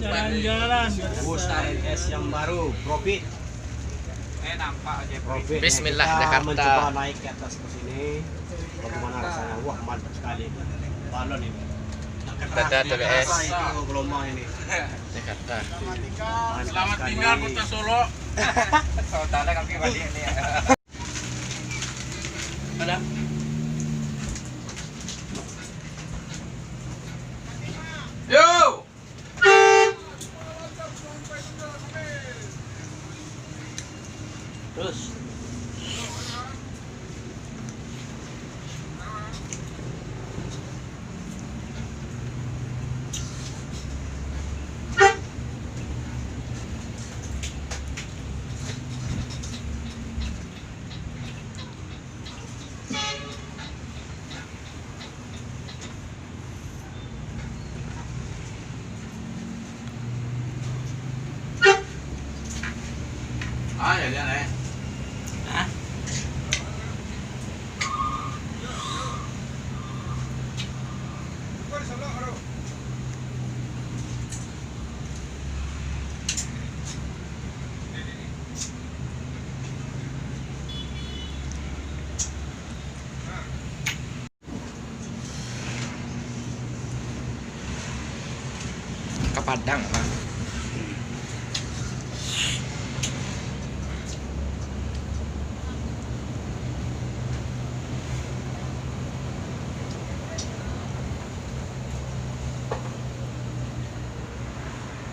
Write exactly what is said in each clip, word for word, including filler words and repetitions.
Jalan-jalan. Bus R L S yang baru, Profit. Profit. Bismillah, kita Jakarta. Mencoba naik ke atas bus ini. Bagaimana rasanya? Wah, mantap sekali. Balon ini. Jakarta, T B S. Apa itu gelombang ini? Jakarta. Mantap sekali. Selamat tinggal, Kota Solok. Kota lah, kami balik ni. Ada. Yo. Terus. Ah, ya, ya, eh. Hah? Ka Padang lah.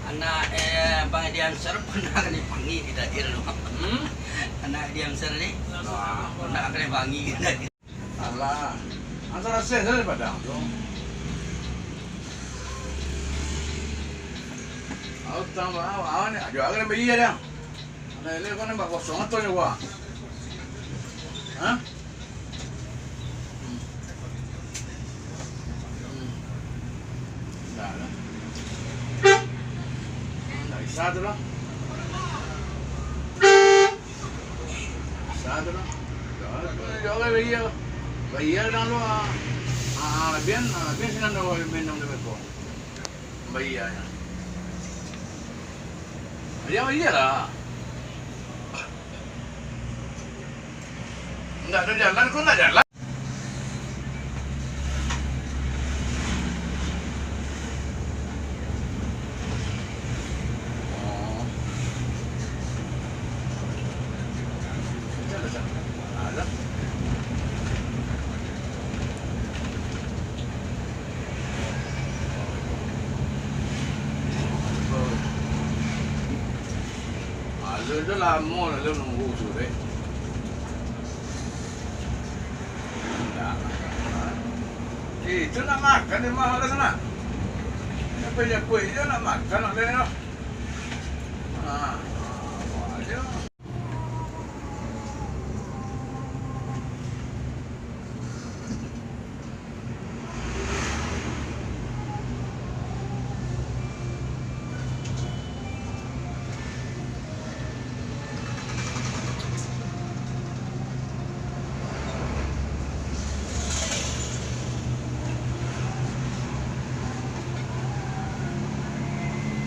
Anak, eh, Bang Edi Ansor pernah ka dipanggil di Daniel tu. Hmm? Anak Edi Ansor ni, wah, pernah ka dipanggil di Daniel. Alah, Ansor Asih sajo di Padang tu. Au, tambah, au, au, ni, ajo akan bayia dah. Nah, ini kan nambah kosong atau nyawa? Hah? Hmm. Hmm. Ndak lah. Ndak bisa tu lah. Bisa tu lah. Jangan, jangan bayia. Bayia dah lu, ah. Ah, labian, ah, labian sinan dah minum dah beko. Bayia nya. Bayia, bayia lah. Ndak ado jalan, kok ndak jalan? Oh. Alah. Alun tu lamo lah lu nunggu tu, deh. Ndak. Itu nak makan di mah lah sana. Apa je kuih je nak makan nak deh tu. Ah, apa aja.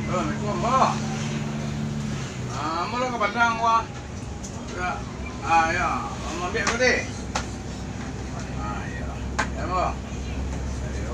Assalamualaikum, Bang. Ah, ambo lah ka Padang, Bang. Ya. Ah, ya. Ambo ambiak tadi. Ah, ya. Ya, Bang. Ayo.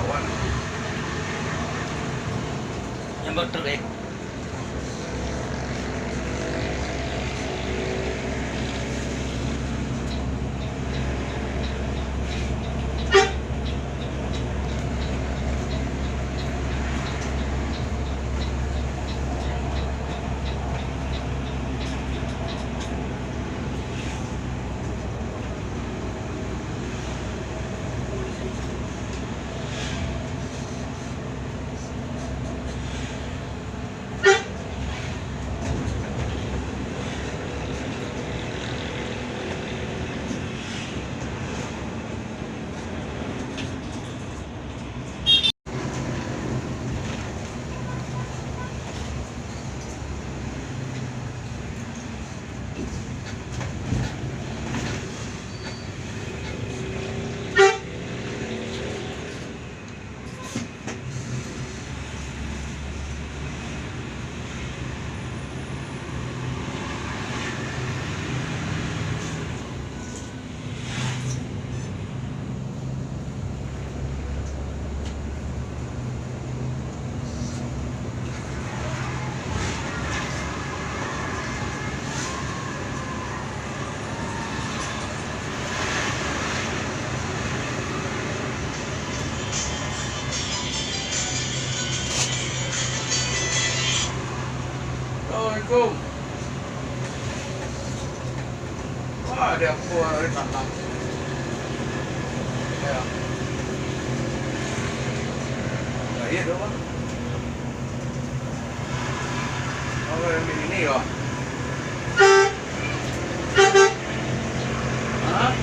Awan. Nyambak truk, eh. Assalamualaikum. Wah, ada apa hari tanah? Ya. Gaib tu, Bang. Oh, yang ini ya. Hah?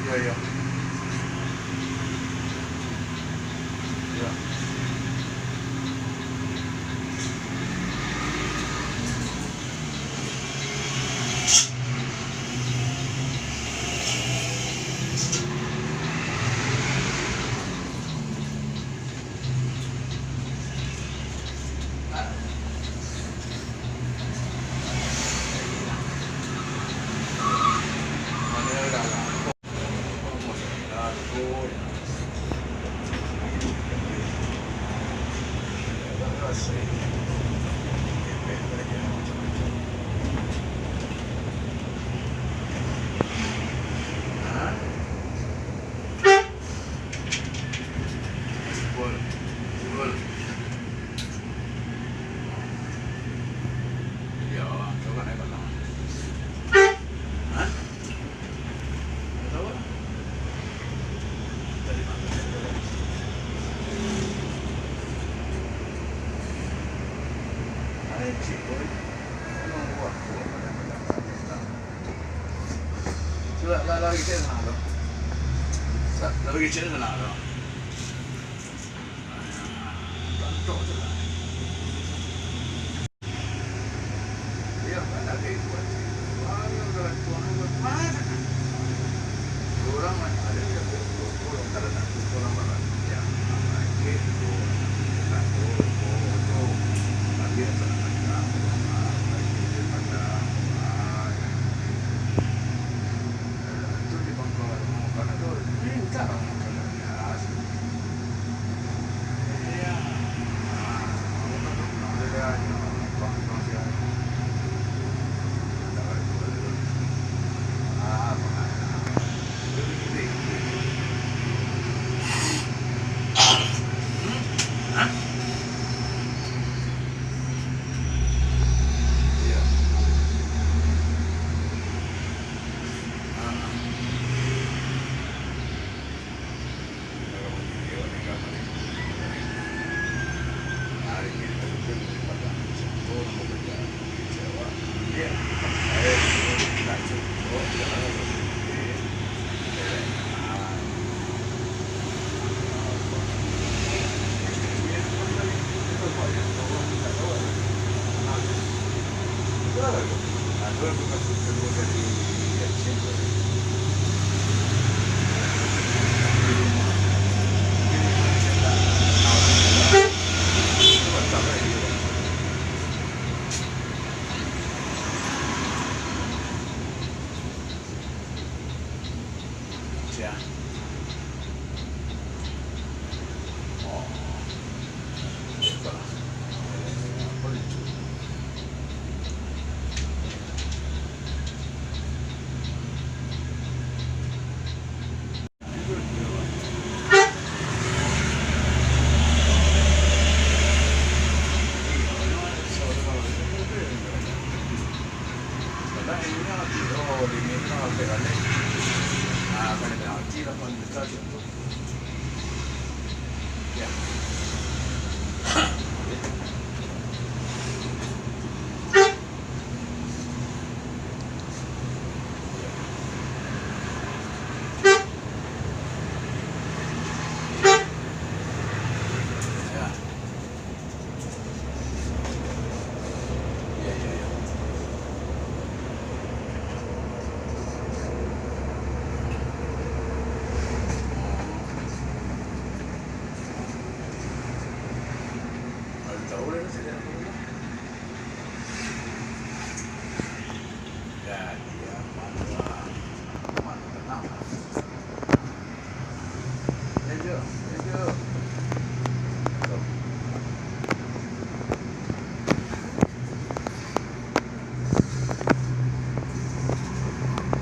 Iyo, iyo. Iyo. Lah, lah, lah, kecek sana tu. Sa-, lah, kecek sana tu. Bantok tu lah. Iyo, kan ado itu aja. Wah, iyo, udah tuang, udah tuang.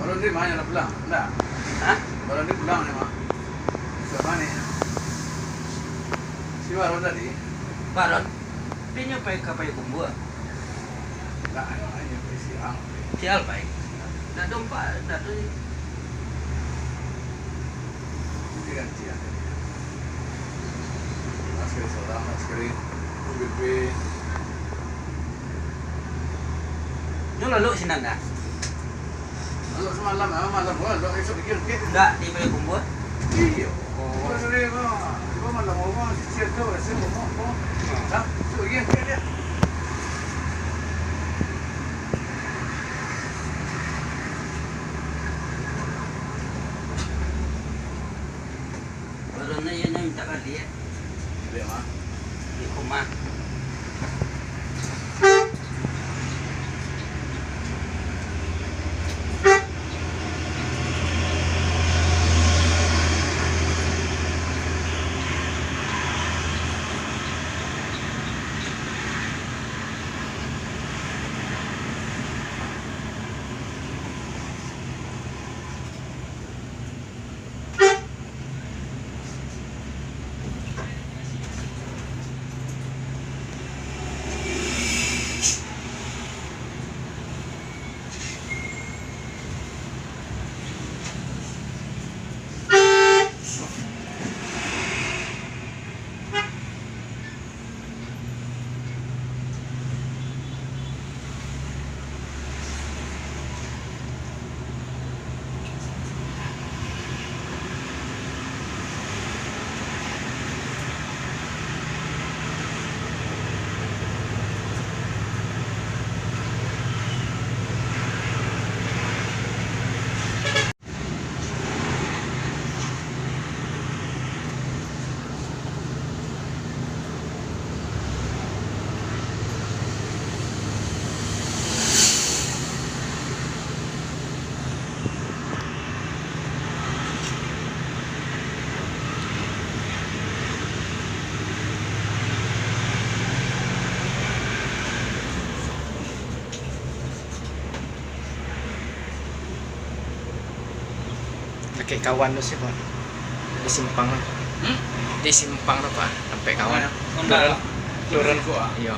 Baru tadi mah nak pulang, ndak? Hah? Baru tadi pulang ni mah. Sudah mah ni. Si Baron tadi. Baron? Tapi nyo pai ka Payakumbuah. Ndak, ayo, ayo, pai siang. Siang pai. Ndak dompa, ndak tu. Nanti ganti lah. Masker sorang, masker U B P. Nyo lalok sinan dah? Lalok samalam, ah, malam, lalok esok pagi, okey. Ndak, di Payakumbuah? Iyo. Oh. Sore, ah, malam, malam, sisian tu, rasa rumah, oh. Ah. Dah, esok pagi, okey, dia. Baru ni, iyo, nyo mintak baliak, eh. Baliak ma? Di rumah. Pakai kawan tu sih, Pak. Di simpang tu. Hmm? Di simpang tu, Pak. Sampai kawan. Honda. Turun. Turun. Turun. Iyo.